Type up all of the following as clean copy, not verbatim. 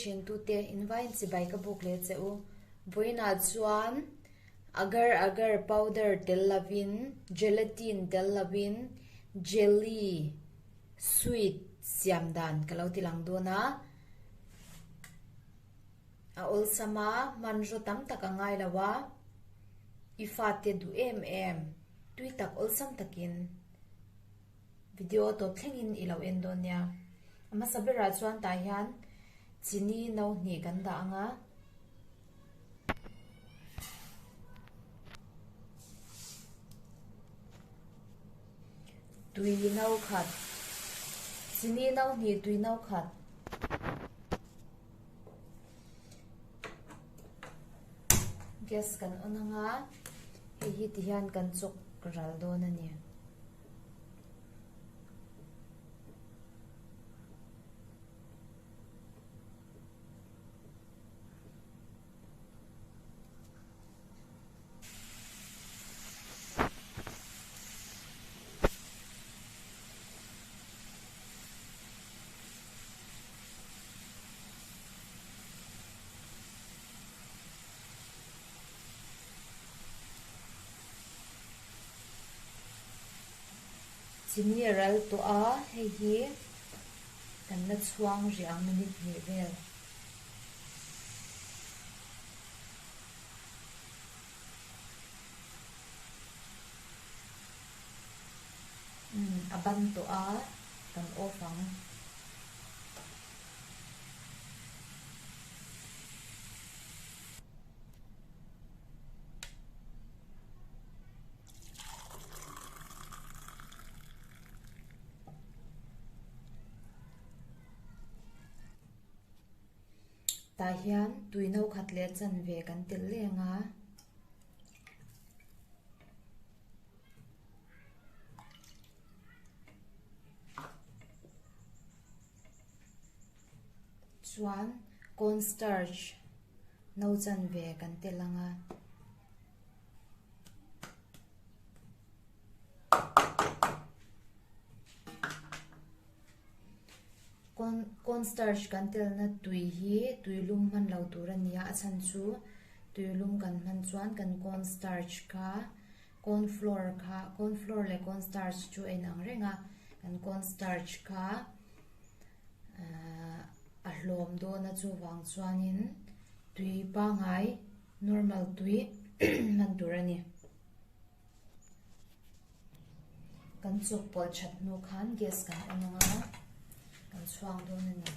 thin tute invaiin chibai ka buk leh che u. Vawiinah chuan agar agar powder tel lovin gelatin tel lovin jelly sweet siam dan ka lo ti lang dawn a. A awlsam a, hmanraw tam tak a ngai lo a, i fate duh em em, tui tak awlsam takin video tawp thlengin i lo en dawn nia. A hmasa berah chuan tah hian chini no hnih kan dah ang a. Tui no khat, chini no hnih tui no khat. Gas kan on anga hei hi ti hian kan chawk ral dawn a ni. Chini a ral tawh a, hei hi kan la chhuang rih ang minute hnih vel. Umm a ban tawh a kan off ang. Tah hian tui no khat leh chanve kan telh leng a. Chuan corn starch no chanve kan telh ang a. Corn starch kan telna tui hi tui lum hman lo tur a ni a, a chhan chu tui lum kan hman chuan kan corn starch kha corn flour kha corn flour leh corn starch chu a inang reng a, kan corn starch kha ahh a hlawm dawn a chuvang chuanin tui pangngai normal tui hman tur a ni. Kan chawk pawlh that hnu khan gas kan on ang a, kan chhuak dawn a ni.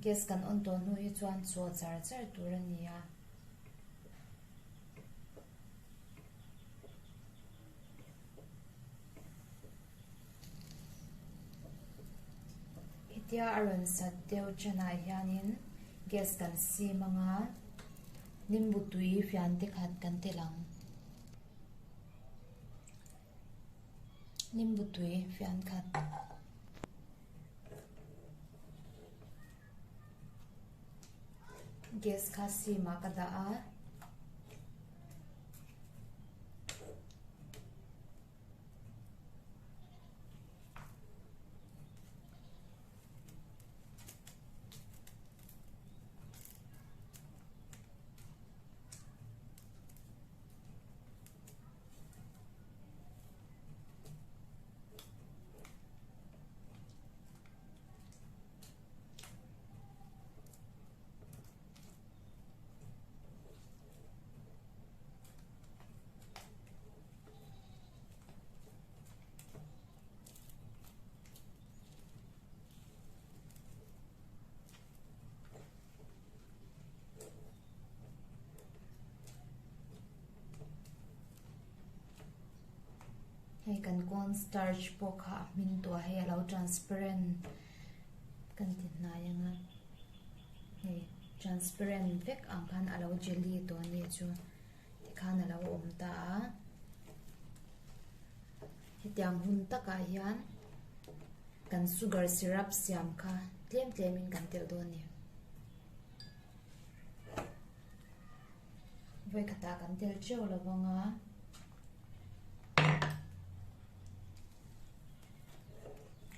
Gas kan on tawh hnu hi chuan chaw char char tur a ni a. Hetia a rawn sat deuh chanah hianin gas kan sim ang a, nimbu tui fian te khat kan telh ang. Nimbu tui fian khat. Gas kha sim ah ka dah a. Hei kan corn starch pawh kha a hmin tawh a hei a lo transparent kan ti hnai ang a hei transparent vek ang khan a lo jelly tawh a nih chu tikhan a lo awm ta a hetiang hun takah hian kan sugar syrup siam kha tlem tlem in kan telh dawn a ni. Vawi khatah kan tel teuh lo vang a.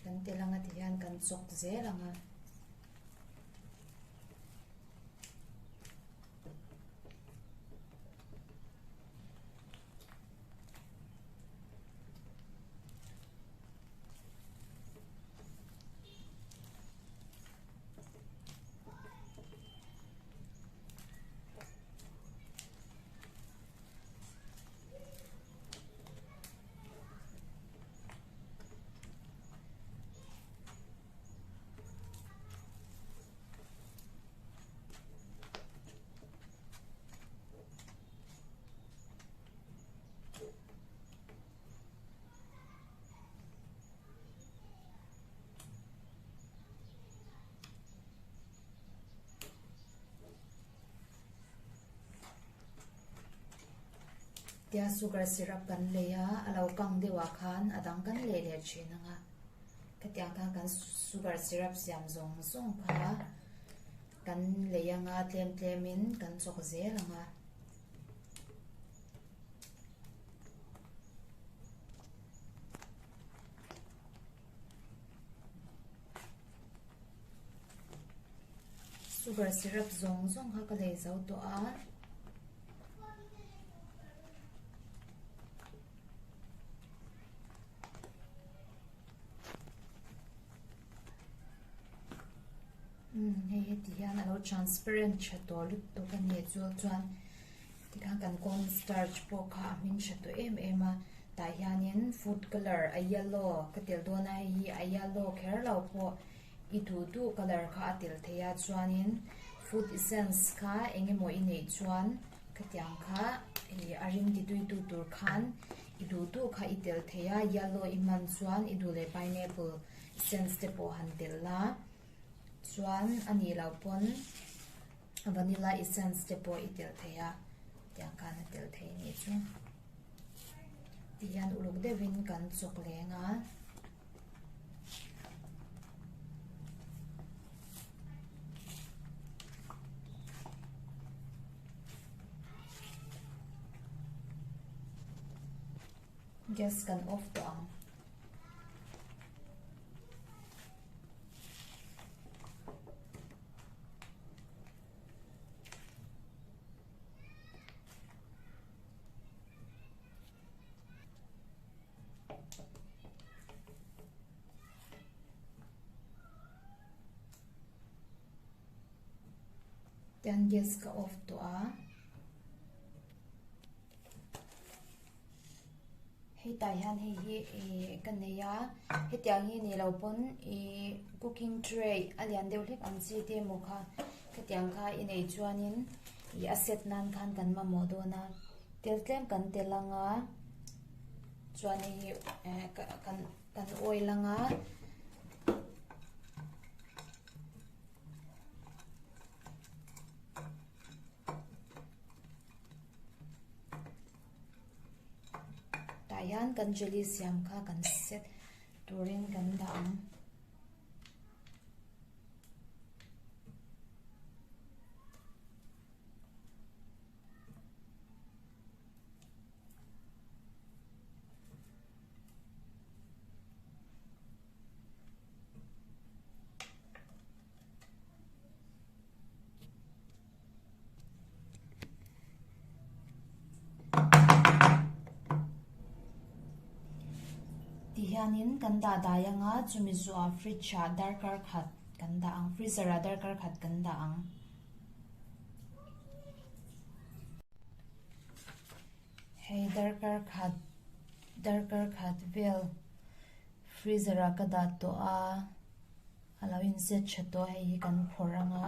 Kan tel anga ti hian kan chawk zel ang a. Tia sugar syrup kan lei a, a lo kang deuh ah khan a dang kan leh leh thin ang a. Khatiang khan kan sugar syrup siam zawng zawng kha kan lei ang a, tlem tlem in kan chawk zel ang a. Sugar syrup zawng zawng kha ka lei zo tawh a. Umm hei heti hian a lo transparent tha tawh lutuk a ni chu chuan tikhan kan corn starch pawh kha a hmin tha tawh em em a tah hianin food colour a yellow ka tel dawn a hei hi a yellow kher lo pawh i duh duh colour kha a tel thei a chuanin food essence kha eng emaw i neih chuan khatiang kha ih a ring ti tui tu tur khan i duh duh kha i tel thei a yellow i hman chuan i duh leh pineapple essence te pawh han tel la chuan a nih loh pawn vanilla essence te pawh i tel thei a tiang khan a tel thei anih chu tihian uluk deuhin kan chawk leng a. Gas kan off tawh ang. Tian gas ka off tawh a. Hetah hian hei hi ih ka nei a hetiang hi ni lo pawn ih cooking tray a lian deuh hlek ang chi te emaw kha khatiang kha i neih chuanin ih a set nan khan kan mamawh dawn a tel tlem kan tel ang a chuan hei hi eh kan kan oil ang a. Tah hian kan jelly siam kha kan set turin kan dah ang. Ti hianin kan dah dai anga chumi zuah fridge ah darkar khat kan dah ang freezer ah darkar khat kan dah ang. Hei darkar khat darkar khat vel freezer ah ka dah tawh a. A lo in set tha tawh a hei hi kan phawrh ang a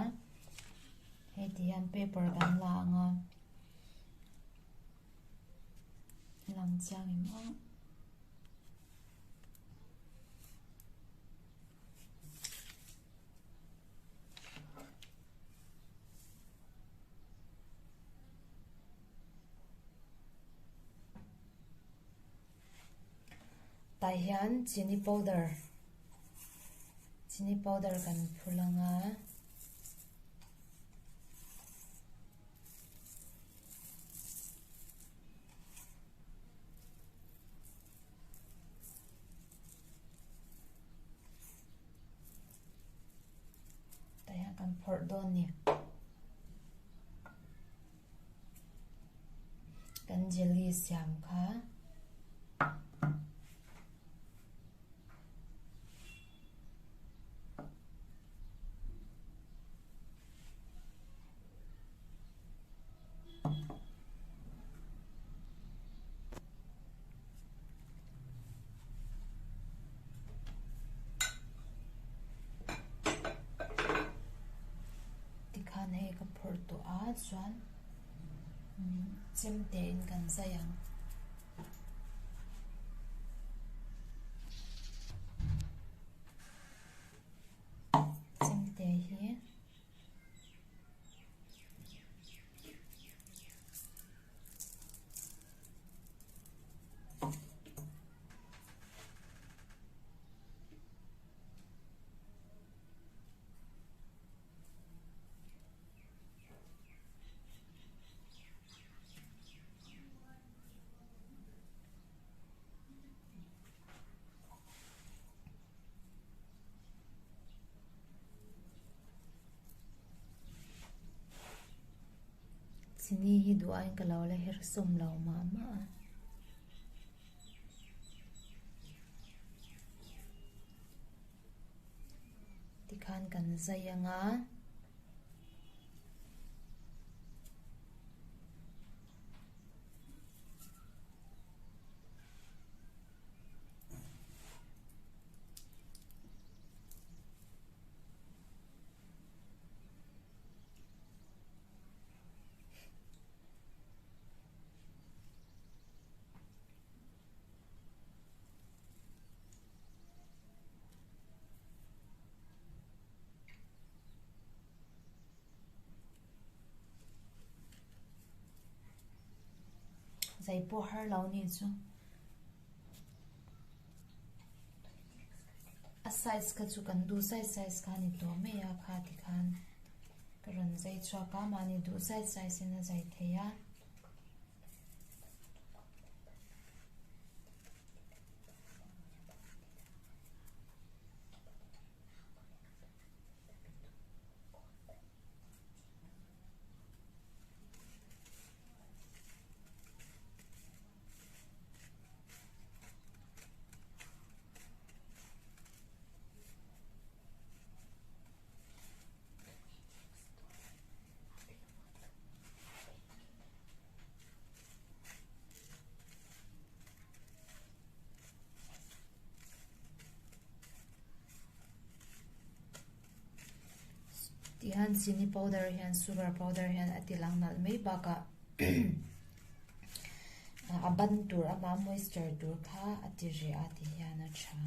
hei ti hian paper kan la ang a lang chiang em aw. Tah hian chini powder chini powder kan phul ang a. Tah hian kan phawrh dawn a ni. Kan jelly siam kha. Tikhan hei ka phawrh tawh a chuan chemte in kan zai ang. Chemte hi. Chini hi duh aiin ka lo la her sawm lo mah mah a. Tikhan kan zai anga. Zai pawh har lo ni chu. A size kha chu kan duh size size kha a ni tawh mai a kha tikhan ka rawn zai chhuak a mahni duh size size in a zai thei a. Tihian chini powder hian sugar powder hian a ti lang nalh mai bakah a ban tur ama moisture tur kha a ti reh a ti hian a tha.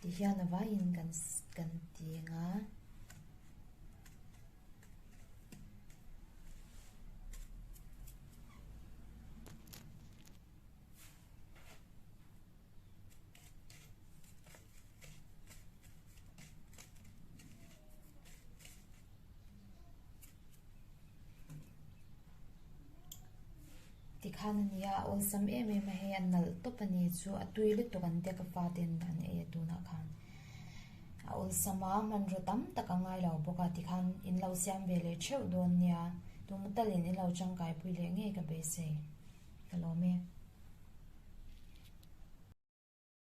Tihian a vaiin kan kan ti ang a. Tikhan a nia a awlsam em em a hei a nalh tawp a ni chu a tui lutuk an tia ka faten an ei a tunah khan a awlsam a hmanraw tam tak a ngai lo bawk a tikhan in lo siam ve leh theuh dawn nia tum talin in lo tangkai pui leh ngei ka beisei ka lawm e.